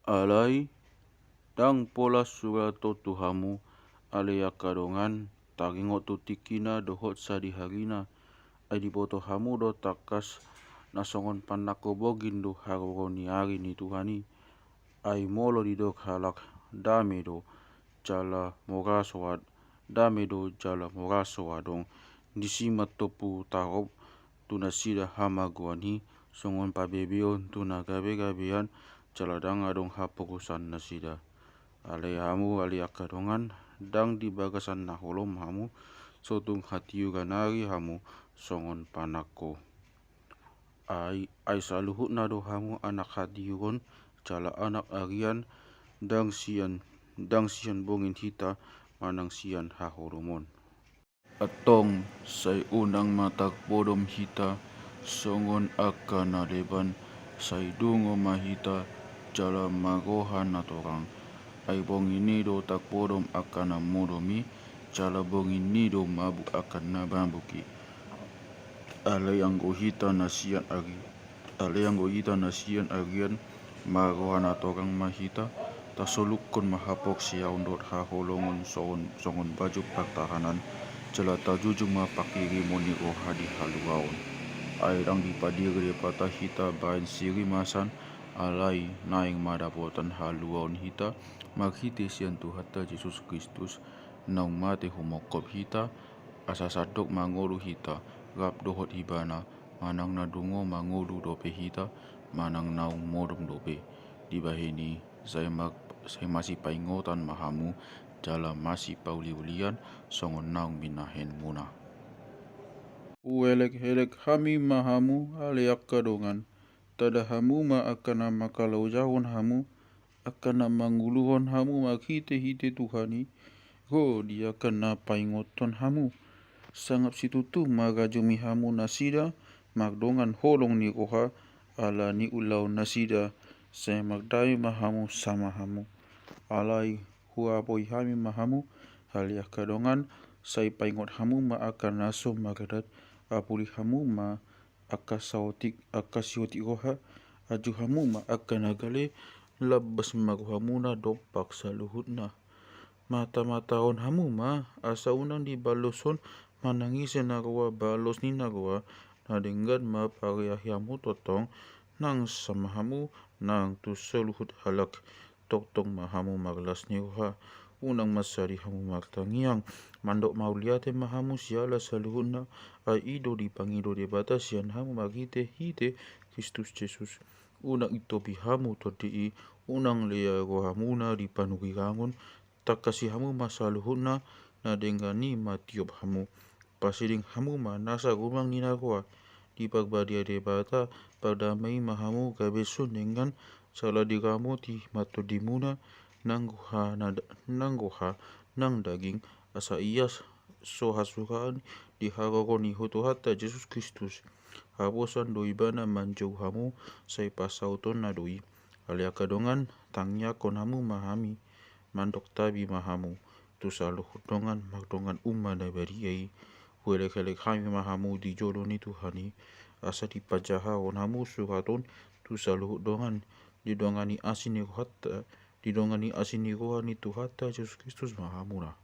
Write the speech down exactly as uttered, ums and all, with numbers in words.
Alai ndang pola suraton tu hamu, ale angka dongan, taringot tu tingkina dohot sadiharina. Ai diboto hamu do tangkas, na songon panangko bogin do haroro ni ari ni Tuhan i. Ai molo didok halak, dame do jala mora so ad-, dame do jala mora so adong, disi ma tompu tarop tu nasida hamagoan i, songon pabebeon tu na gabegabean, jala ndang adong haporusan nasida. Alai hamu, ale angka dongan, ndang di bagasan na holom hamu, so tung hatiuran ari hamu songon panangko. Ai, ai saluhutna do hamu anak hatiuron, jala anak arian, ndang sian, ndang sian bongin hita, manang sian haholomon. Antong, sai unang ma tarpodom hita songon angka na leban, sai dungo ma hita jala marroha na torang. Ai bongin i do tarpodom angka na modom i, jala bongin i do mabuk angka na mabuk i. Alai anggo hita na sian ari-, alai anggo hita na sian arian, marroha na torang ma hita, tasolukkon ma haporseaon dohot haholomon songon, songon baju partahanan, jala tajujung ma panghirimon ni roha di haluaon. Ai ndang dipadiri Debata hita bahen sirimasan, alai naeng ma dapotan haluaon hita, marhite sian Tuhanta Jesus Kristus, naung mate humongkop hita, asa sandok mangolu hita, rap dohot Ibana, manang na dungo mangolu dope hita, manang naung modom dope. Dibahen i, sai ma-, sai masipaingotan ma hamu, jala masipauliulian, songon naung binahenmuna. Huelek-elek hami ma hamu, ale angka dongan, tada hamu ma angka na mangkalaojahon hamu, angka na manguluhon hamu marhitehite Tuhan i, ro di angka na paingothon hamu. Sangap situtu marajumi hamu nasida, mardongan holong ni roha, ala ni ulaon nasida, sai mardame ma hamu sama hamu. Alai huapoi hami ma hamu, ale angka dongan, sai paingot hamu ma angka na so maradat, apuli hamu ma angka saotik, angka siotik roha, aju hamu ma angka na gale, lambas ma rohamuna dompak saluhutna. Matamatahon hamu ma, asa unang dibaloshon manang ise na roa balos ni na roa, na denggan ma pareahi hamu tongtong, nang sama hamu, nang tu saluhut halak. Tongtong ma hamu marlas ni roha, unang ma sadi hamu martangiang, mandok mauliate ma hamu siala saluhutna, ai i do dipangido Debata sian hamu marhitehite Kristus Jesus. Unang itopi hamu tondi i, unang lea rohamuna di panurirang on, tangkasi hamu ma saluhutna, na denggan i matiop hamu. Pasiding hamu ma nasa rumang ni na roa, diparbadia Debata, pardame i ma hamu gabe son denggan, jala diramoti ma tondimuna, nang roha na da-, nang roha, nang daging, asa ias so hasuraan di haroro ni Tuhanta Jesus Kristus. Haposan do Ibana manjou hamu, sai pasautonna do i. Ale angka dongan, tangiangkon hamu ma hami, mandok tabi ma hamu, tu saluhut dongan, mardongan uma na badia i. Huelek-elek hami ma hamu di jolo ni Tuhan i, asa dipajahaon hamu surat on, tu saluhut dongan, didongani asi ni rohanta, didongani asi ni roha ni Tuhanta Jesus Kristus ma hamuna.